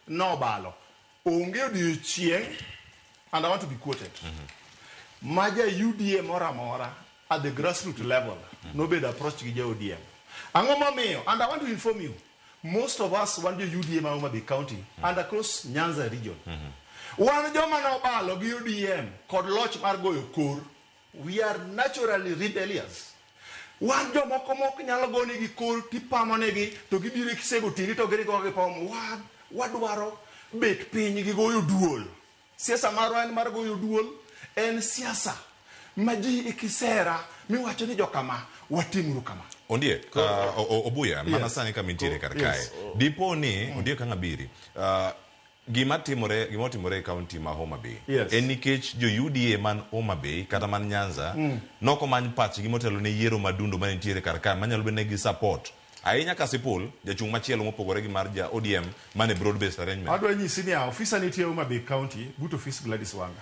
nobalo. Onge odiochieng', and I want to be quoted, ma ja UDA moro amora at the grassroots level nobedo approach gi ja ODM. Ang'o momiyo? And I want to inform you, most of us wan jo UDA ma Homa Bay County and across Nyanza region. Wan joma nobalo gi ODM kod loch mar goyo kor. We are naturally rebellious. Wan jomoko mok nyalo gonegi kor tipamonegi to gibiro kisego tiendi to giringo ka gipamo. Wan wadwaro bet piny gi goyo duol. Siasa marwa en mar goyo duol, en siasa ma ji e kisera miwacho ni jokama watimuru kama. Ondiek, Obuya, mana sani kama intiere kar kae, dipo ni, Ondiek ang' abiri, gima timore, gima otimore e kaunti ma Homa Bay, en nikech jo UDA man Homa Bay kata man Nyanza, nok omany pachgi motelo ne yiero madundo mane nitiere kar kae manyalo bedo ni gi support ahinya Kasipul, jachung' machielo mopogore gi mar ja ODM mane broad based arrangement. Adwa nyisi niya, ofisa nitie Homa Bay County but ofis Gladys Wanga.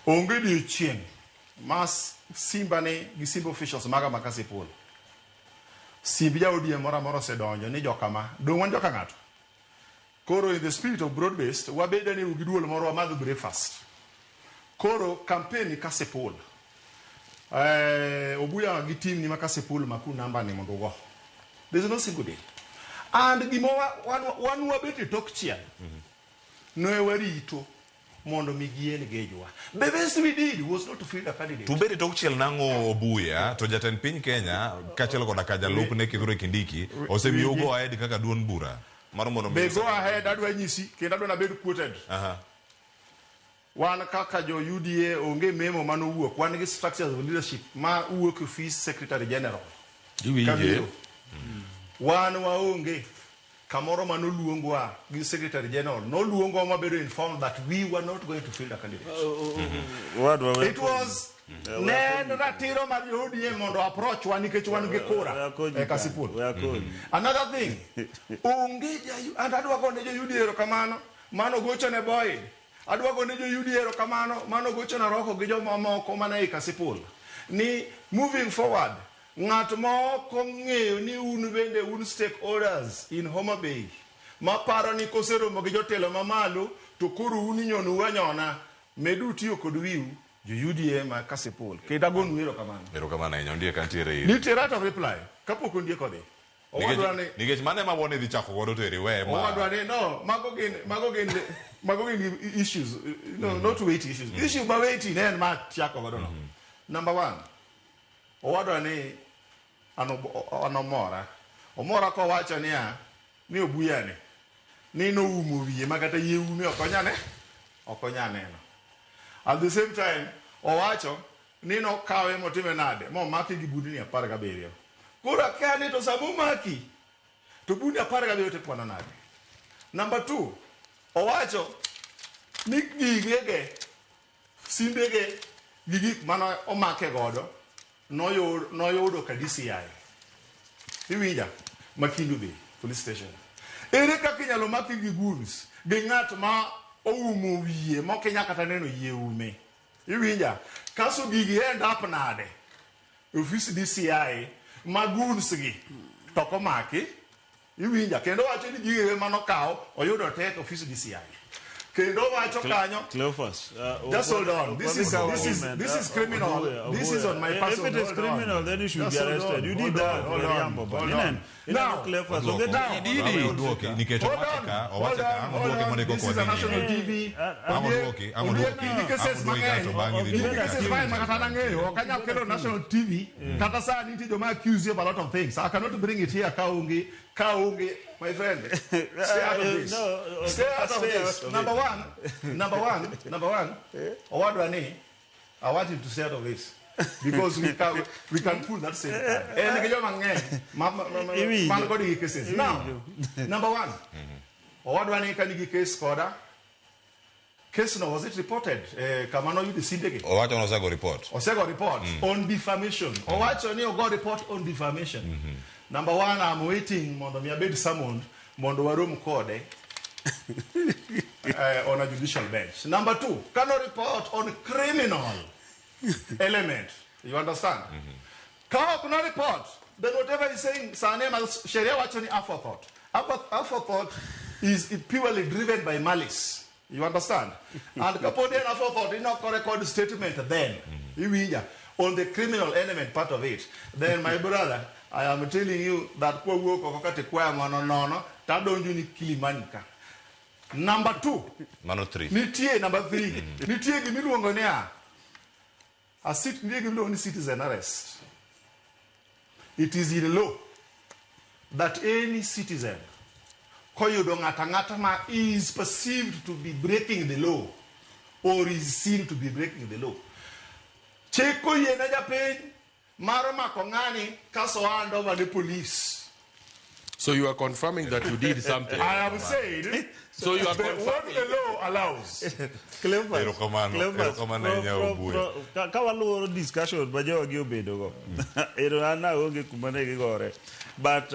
Onge odiochieng' ma simba ni gi simba officials maga ma Kasipul, simb ja ODM moro amora osedonjo ni jokama, dong' wan joka ng'ato. Koro in the spirit of broad based, wabed ane gi duol moro wamadh breakfast. Koro campaign ni Kasipul. Obuya gi team ni ma Kasipul maku namba ni mondo ugo. There is no single day. And gima wan wabet e tok chiel, ne warito mondo mi gi engage wa. The best we did was not to field a candidate. To ubet e tok chiel nang'o Obuya to jatend piny Kenya kaachiel koda ka jalupne Kithure Kindiki osemiyo go ahead kaka duond bura mar mondo mi Be go ahead adwa nyisi kendo adwa nabed quoted. Wan kaka jo UDA onge memo manowuok, wan gi structures of leadership ma wuok e ofis Secretary General. Iwinje? Kabiro. Wan waonge kamoro manoluongwa gi Secretary General, noluongwa mabedo informed that we were not going to field a candidate. Wadwa It was ne en ratiro mar jo ODM mondo approach wa nikech wan gi kura e Kasipul. Another thing, onge ja and adwa gone jo UDA erokamano, mano gocho ne Boyd. Adwa gone jo UDA erokamano, mano gocho na Roko gi jomamoko mana ei Kasipul. Ni moving forward, ng'at ma ok ong'eyo ni un bende un stakeholders in Homa Bay, maparo ni koseromo gi jotelo mamalo to koro un inyonou anyona, medu tiyo kod wiu jo UDA ma Kasipul. Kendo agonu erokamano. Erokamano ahinya, Ondiek antiere iri. Nitie right of reply kapok Ondiek odhi. Owadwa ni Nikech mano ema wuon idhi chako godo to eri we ma. Owadwa ni no, mago gin issues, no, not weighty issues. Issue ma weighty ne en ma chako godo no. Number one, owadwa ni an omora. Omora kowacho niya, ni Obuya ni, ni noumo wiye ma kata yie ume ok onya ne, ok onya neno. At the same time, owacho ni nokawe motime nade, momake gi budni 17. Koro akia ni to sama omaki, to budni 17 tikwano nade? Number two, owacho ni gigege, simbege gi gik mane omake godo noyudo ka DCI. Iwinja? Makindu Bay Police Station. Ere kaka inyalo maki gi goons gi ng'at ma oumo wiye ma ok inyal kata neno yie ume? Iwinja? Kaso gigi end up nade? E ofis DCI ma goons gi to ok omaki. Iwinja? Kendo wacho ni gige manokawo oyudo te e ofis DCI. Kendo wacho kanyo Cleophas. Just hold on. This is criminal. This is on my person. If it is Hold on. criminal, then you should Just be hold arrested. on. You did Hold that. on, hold on, Hold hold on. Now, Cleophas. Now, Oduoki, nikech Hold owache on, ka, hold owache ka, on, ang' hold oduoke on. mondo This is a eka national kodhi TV. Ang' oduoki, ang' oduoki, Ondiek nigi cases ang' oduoki kato mang'eny. bang'e idhi Nigi duoki cases kato. mang'eny ma kata nang'eyo. Ok anyal kelo national TV. Kata sani nitie joma accuse you of a lot of things. I cannot bring it here kaonge, kaonge, my friend. Stay out of this. No, Stay out of stay this. out of Number one, number one, number one. Owadwa ni, I want him to stay out of this. Because we can pull that same card. En gi joma ng'eny Iwinjo. man kod gi cases. Now, number one, owadwa ni ka nigi case koda, case no was it reported kama noyude simbegi? Owacho ni osego report. Osego report on defamation. Owacho ni ogo report on defamation. Number one, I'm waiting mondo mi abed summoned mondo warom kode on a judicial bench. Number two, kano report on criminal element. You understand? Ka ok no report, then whatever he's saying, sane ma sheria wacho ni aforethought. Aforethought is purely driven by malice. You understand? And kapod en aforethought inok record statement then, iwinja, on the criminal element part of it, then my brother, I am telling you that kwa wuok oko kata ikwaya mano nono, tadonjo ni Kilimani ka. Number 2. Mano 3. Nitie number 3. Nitie gimiluongo niya, nitie gimiluongo ni citizen arrest. It is in law that any citizen koyudo ng'ato ang'ata ma is perceived to be breaking the law or is seen to be breaking the law, chik oyiene japiny mar mako ng'ani kaso hand over ne police. So you are confirming that you did something. I am saying. So you are what confirming the law allows. Cleophas, ka waluoro discussion ma jogi obedogo. Ero an aonge kuma ne gigore. But